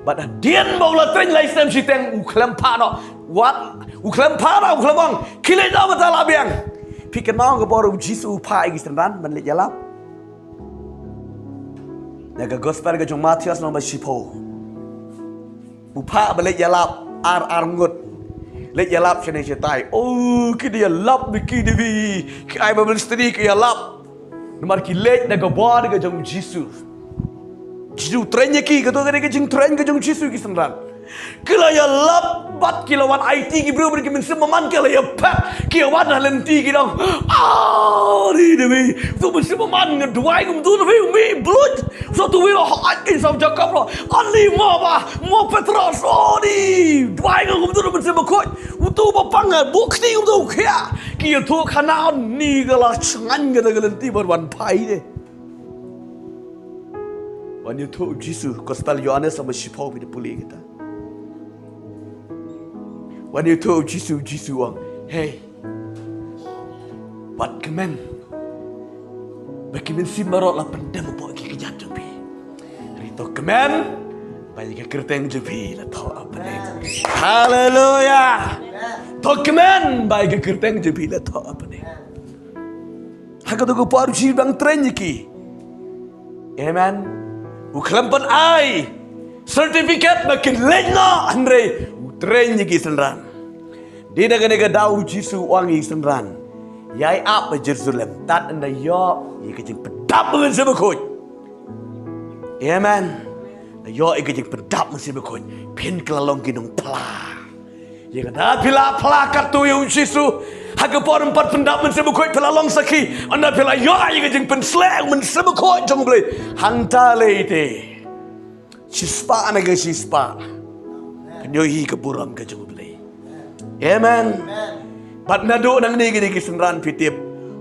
Bad hadien ba u la trei lai snem shiteng u khlem phah noh. Wat u khlem phah noh, u khlem ong, khie leit noh, mynta lah biang. Phi kynmaw ka bor u Jisu u phah ïa ki synran ban leit ïalap? Na ka gospel ka jong Mathaios lynnong ba shiphew. U phah ba leit ïalap ar ar ngut. Leit ïalap shane shatai. Oh, ki da ïalap, ki da bi. Ki ai Bible study, ki ïalap. Namar ki leit na ka bor ka jong u Jisu. Jisu u trei ïa ki, kato ka dei ka jingtrei ka jong u Jisu ïa ki synran. Ki la ïalap bad ki la wan aiti ki briew bad ki mynsiem bymman ki la ïaphet, ki ïawan ha lynti ki dang. Ah, ri da bi. Tu mynsiem bymman nga duwai kumtu da bi, mi bluit. So tu wi la hot kin sam Jakob la. Ani mo ba, mo Petros, oh ni. Duwai nga kumtu da mynsiem bakhuid. Utu ba pang nga buk ti kumtu khia. Ki ïathuh khana ni ka la chngaiñ ka da ka lynti bad wan phai de. Wan ïathuh u Jisu, Gospel Ïohannes lynnong ba shiphew, phi da pule kita. Wan ïathuh u Jisu, u Jisu u ong, hei, wat kmen ba ki mynsiem baroh la pyndem hapoh ki kjat jong phi. Hynrei to kmen ba ïa ka kyrteng jong phi la thoh ha bneng. Haleluya. To kmen ba ïa ka kyrteng jong phi la thoh ha bneng. Ha kato ka por u Jisu u dang trei ïa ki. Amen. U khlem pyn-ai certificate ba kin leit noh, hynrei u trei ïa ki synran. Dei na kane ka daw u Jisu u ong ïa ki synran, ïai ap ha Jerusalem tad ynda ïoh ïa ka jingpyndap mynsiem bakhuid. Amen. Ynda ïoh ïa ka jingpyndap mynsiem bakhuid, phin kylla long ki nongphla. Ïa kata phi la phla katto ïa u Jisu. Ha ka por ym pat pyndap mynsiem bakhuid phi la long sakhi. Ynda phi la ïoh ïa ka jingpynsleh mynsiem bakhuid jong u Blei, hangta lei te shispah na ka shispah phin ïohi ka burom ka jong u Blei. Amen. Bad naduh nangne ki dei ki synran phi tip,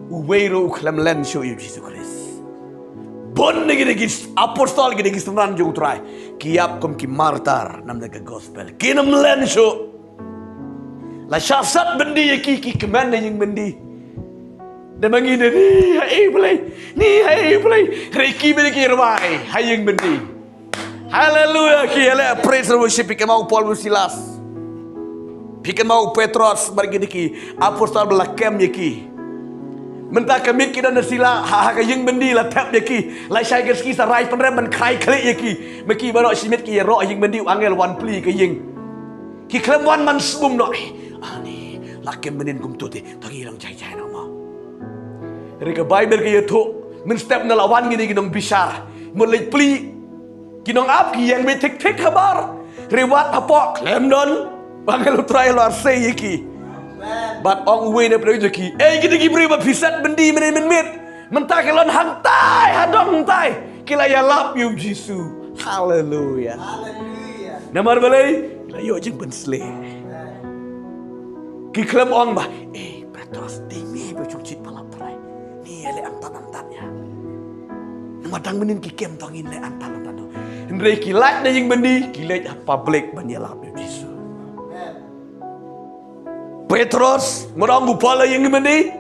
uwei ruh u khlem len shuh ïa u Jisu Khrist. Bun na ki dei ki apostol, ki dei ki synran jong u Trai, ki ïap kum ki martyr namar ka gospel. Kim len shuh. La shah sat byndi ïa ki, ki kmen na ïing byndi. Da ma ngi ne, ni ha i Blei, ni ha i Blei. Hynrei ki bad ki rwai ha ïing byndi. Haleluya, ki ïaleh praise and worship, phi kynmaw u Paul bad u Silas. Phi kynmaw u Petros bad ki dei ki apostol ba la kem ïa ki. Mynta ka miet ki don na sila, ha, ha ka ïing byndi la thep ïa ki. La shai ka sngi sa rai pynrem ban khrai khlieh ïa ki. Ma ki baroh shi miet ki ïaroh ha ïing byndi, u angel wan plie ka ïing. Ki khlem wan ban sbun noh. Ani, la kem mynnin kumto te, to ngi long jai jai noh mo. Hynrei ka Baibl ka ïathuh, mynstep na la wan kine ki nongbishar. Mut leit plie. Ki nongap ki ïeng beit thik thik habar. Hynrei wat hapoh khlem don. Ba angel u Trai la sei ïa ki. Bad ong uwei na pdeng jong ki, ei, kine ki briew ba phi set byndi mynne mynmiet, mynta ki la hangtai, ha dong hangtai, ki la ïalap ïa u Jisu. Haleluya. Haleluya. Namar balei? Ki la ïoh jingpynshlur. Ki khlem ong ba, ei, Petros, dei me ba shong shit ba la Trai. Ni ïaleh antat antat ïa. Namar dang mynnin ki kem, to ngin leh antat antat noh. Hynrei ki lait na ïing byndi, ki leit ha public ban ïalap ïa u Jisu. Petros, mut ong u Paul ha ïing byndi,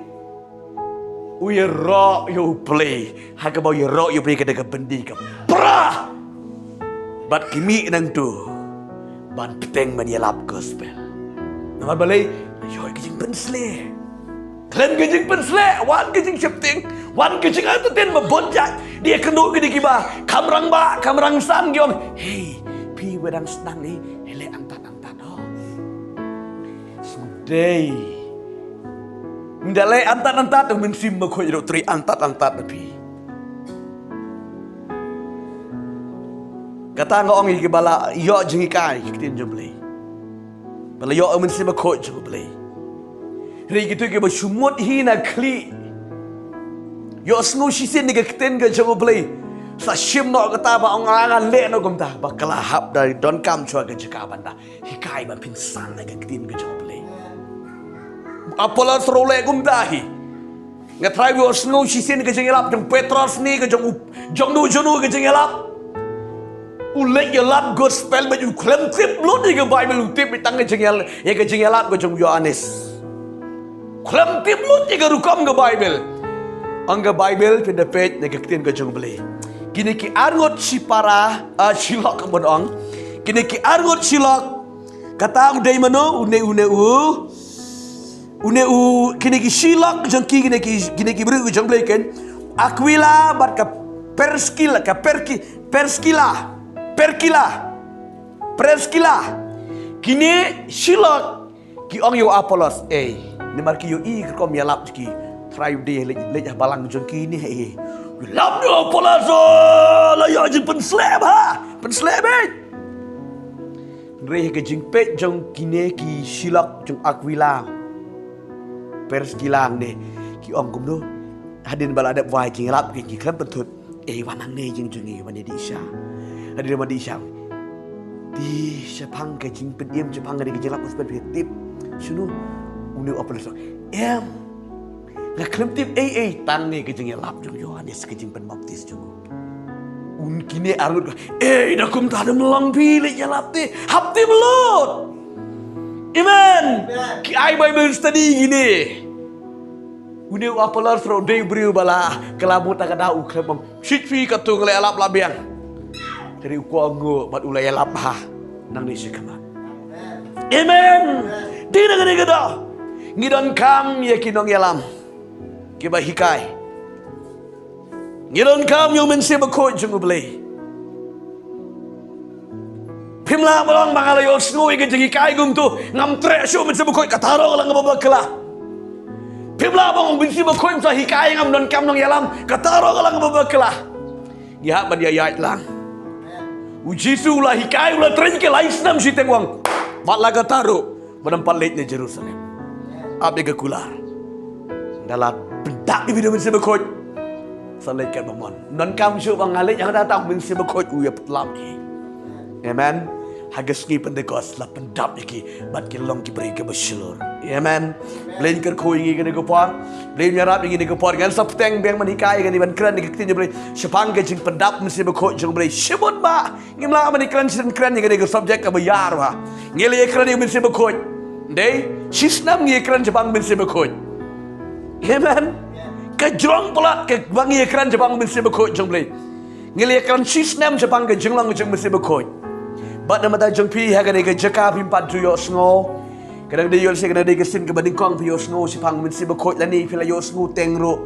u ïaroh ïa u Blei. Ha kaba u ïaroh ïa u Blei ka dei ka byndi ka pra. Bad ki mih nangtu ban bteng ban ïalap gospel. Namar balei? Ïoh ka jingpynshlur. Khlem ka jingpynshlur, wan ka jingsheptieng, wan ka jingentertain ba bun jait. Dei kynduh ki dei kiba kham rangbah, kham rangsan, ki ong, hei, phi ba dang sdang ne, hei, leh antat antat ho. Sngewdei. Ynda leh antat antat, u Mynsiem Bakhuid ruh trei antat antat na phi. Kata nga ong ïa kiba la ïoh jinghikai ka ktien jong u Blei, ba la ïoh u Mynsiem Bakhuid jong u Blei. Hynrei kito kiba shu mut hi na khlieh, ïohsngew shisien ïa ka ktien ka jong u Blei, sa shim noh kata ba ong, nga ngan leh noh kumta, ba ka la hap da donkam shuwa ka jaka ban da hikai ban pynsang ïa ka ktien ka jong u Blei. Apollos ruh u leh kumta hi. Nga tharai ba u sngew shisien ka jingïalap jong Petros ne ka jong u, jong no jong no ka jingïalap. U leit ïalap gospel, ba u khlem tip lut ïa ka Baibl, u tip tang ka jingïal-, ïa ka jingïalap ka jong u Ïoannis. Khlem tip lut ïa ka rukom ka Baibl. Ong ka Baibl, phin da peit na ka ktien ka jong u Blei. Kine ki arngut shipara, ah, shilok ka ban ong. Kine ki arngut shilok, kata u dei mano, une, une u. Une u, kine ki shilok jong ki, kine ki, kine ki briew jong u Blei ken. Akwila bad ka Perskila, ka Perki-, Perskila, Perkila, Perskila. Kine shilok ki ong ïa u Apollos, ei, namar ki ïohi ka rukom ïalap jong ki. Trai u dei leit, leit ha balang jong ki ne, ei. Ïalap ïa u Apollos, oh, la ïoh jingpynshlur bha, pynshlur bha. Hynrei ha ka jingpeit jong kine ki shilok jong Akwila, Perskila ne, ki ong kumno, hadien ba la dep wai jingïalap ki, ki khlem pynthut. Ei, wan hangne jong ngi, wan ïadih sha. Hadien wan dih sha, dih shaphang ka jingpynim, shaphang ka jingïalap, u spen phi tip. Shano? Une u Apollos, em. Nga khlem tip ei ei, tang ne ka jingïalap jong u Ïoannis, ka jingpynbaptis jong u. Une kine arngut ka, ei, da kumta da mlong phi leit ïalap te, hap tip lut. Amen. Amen. Ki ai Bible study kine. Une u Apollos ruh dei u briew ba la kylla mut ha ka daw, u khlem ong, shit phi, katto nga la ïalap la biang. Hynrei u kohnguh bad u la ïalap bha. Nangne shakhmat. Amen. Dei na kane ka daw, ngi donkam ïa ki nongïalam kiba hikai. Ngi donkam ïa u Mynsiem Bakhuid jong u Blei. Phim lah ban ong ba nga la ïohsngew ïa ka jinghikai kumto, ngam treh shuh Mynsiem Bakhuid, kata ruh ka long kaba bakla. Phim lah ban ong Mynsiem Bakhuid sa hikai, ngam donkam nongïalam, kata ruh ka long kaba bakla. Ngi hap ban ïaid lang. U Jisu u la hikai, u la train ki lai snem shiteng, u ong, bad la kata ruh, ba dang pat leit na Jerusalem, ap ïa ka kular. Ynda la pyndak ïa u Mynsiem Bakhuid, sa leit kat ba mon. Ym donkam shuh ba nga leit hangta, tang u Mynsiem Bakhuid u ïa pynlap hi. Amen. Ha ka sngi Pentekost la pyndap ïa ki bad ki long ki briew kiba shlur. Amen. Blei un kyrkhu ïa ngi kane ka por. Blei un ïarap ïa ngi kane ka por. Ngan sa bteng biang ban hikai ïa kane, ban kren ïa ka ktien jong U Blei shaphang ka jingpyndap Mynsiem Bakhuid jong U Blei. Shibun ba ngim lah ban ïakren shisien, kren ïa kane ka subject kaba ïar ba ngi la ïakren ïa Mynsiem Bakhuid. Dei shisnem ngi ïakren shaphang Mynsiem Bakhuid. Amen. Ka jrong palat kaba ngi ïakren shaphang Mynsiem Bakhuid jong U Blei. Ngi la ïakren shisnem shaphang ka jinglong jong Mynsiem Bakhuid. Bad namar kata jong phi ha kane ka jaka phim pat ju ïohsngew, ka dang dei, ïoh lehse ka dang dei ka sien kaba nyngkong phi ïohsngew shaphang Mynsiem Bakhuid lane phi la ïohsngew teng ruh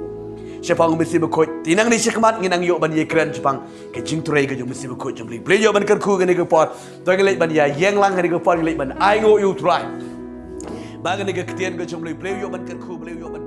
shaphang Mynsiem Bakhuid. Te nangne shakhmat ngin nang ïoh ban ïakren shaphang ka jingtrei ka jong Mynsiem Bakhuid jong U Blei. Blei ïoh ban kyrkhu kane ka por. To ngin leit ban ïa ïeng lang kane ka por, ngin leit ban ainguh ïa U Trai. Ba kane ka ktien ka jong U Blei, Blei ïoh ban kyrkhu, Blei ïoh ban